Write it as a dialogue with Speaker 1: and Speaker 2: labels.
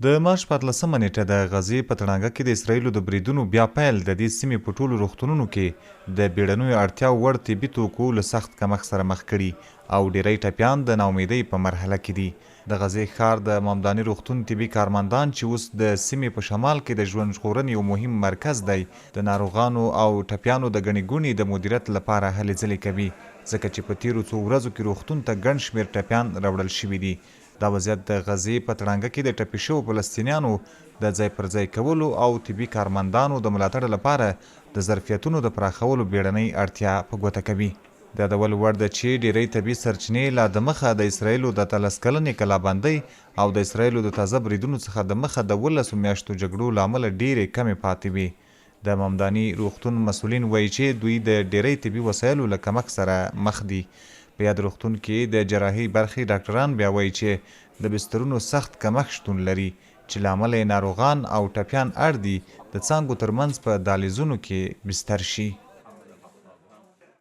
Speaker 1: د مارچ په اتلسمه نېټه د غزې په تړانګه کې د اسراییلو د بریدونو بیا پیل د دې سیمې په ټولو روغتونونو کې د بیړنیو اړتیاو وړ طبي توکو له سخت کمښت سره مخ کړي او ډېری ټپیان د ناامیدۍ په مرحله کې دي. د غزې ښار د مامداني روغتون طبي کارمندان چې اوس د سیمې په شمال کې د ژوند ژغورنې یو مهم مرکز دی، د ناروغانو او ټپیانو د ګڼې ګوڼې د مدیریت لپاره هلې ځلې کوي، ځکه چې په تېرو څو ورځو کې روغتون ته ګڼ شمېر ټپیان راوړل شوي دي. دا وضعیت د غزې په تړانګه کې د ټپي شوو فلسطینیانو د ځای پر ځای کولو او طبي کارمندانو د ملاتړ لپاره د ظرفیتونو د پراخولو بیړنۍ اړتیا په ګوته کوي. د یادولو وړ ده چې ډیری طبي سرچینې لا دمخه د اسراییلو د 18 کلنې کلابندۍ او د اسراییلو د تازه بریدونو څخه د مخه د ولسو میاشتو جګړو له امله ډیرې کمې پاتې وې. د ممداني روغتون مسولین وایي چې دوی د ډیری طبي وسایلو له کمښت سره مخ دي. په یاد روغتون کې د جراحۍ برخې ډاکټران بیا وایي چې د بسترونو سخت کمښت شتون لري چې له امله یې ناروغان او ټپیان اړ دي د څانګو ترمنځ په دالیزونو کې بستر شي.